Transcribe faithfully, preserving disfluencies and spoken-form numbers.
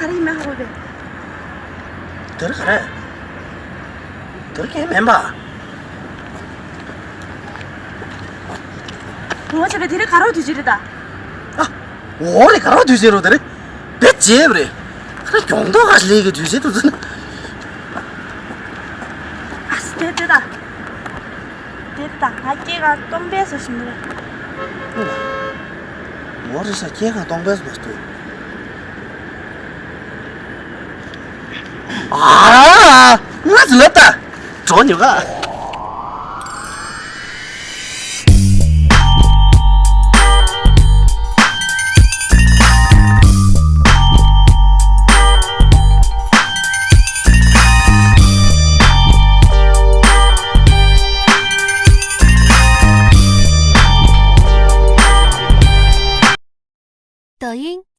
ག་རེ་ཡིན་མིན་ཧ་གོ་བས། དེ་རིང་ག་རེ། དེ་རིང་གང་ཡང་མིན་པ། ངོ་ཆེ་བས་དེ་རིང་ག་རེ་དུས་ཆེན་རེད་ད། ཨ། འོ་རེད། ག་རེ་དུས་ཆེན་རེད་དེ་རིང་། དཔེ་བྱས་པ་རེད། ཁ་གྱོང་མདོག་ཁ་ལས་ཀྱི་དུས་ཆེན་དུ་ཚུན། ཨ་སི་དེ་དེ་ད། དེ་དེ་ད་ང་སྐྱེས་སྐར་སྟོང་པའི་སོ་ཞིམ་རེད། འོ་རེད་ཤག་སྐྱེས་སྐར་སྟོང་པའི་སོ་མ་སྟོན། ཨ། ང་ཚོ་ལབ་ད། གྲོགས་ཉོ་ག། 抖音。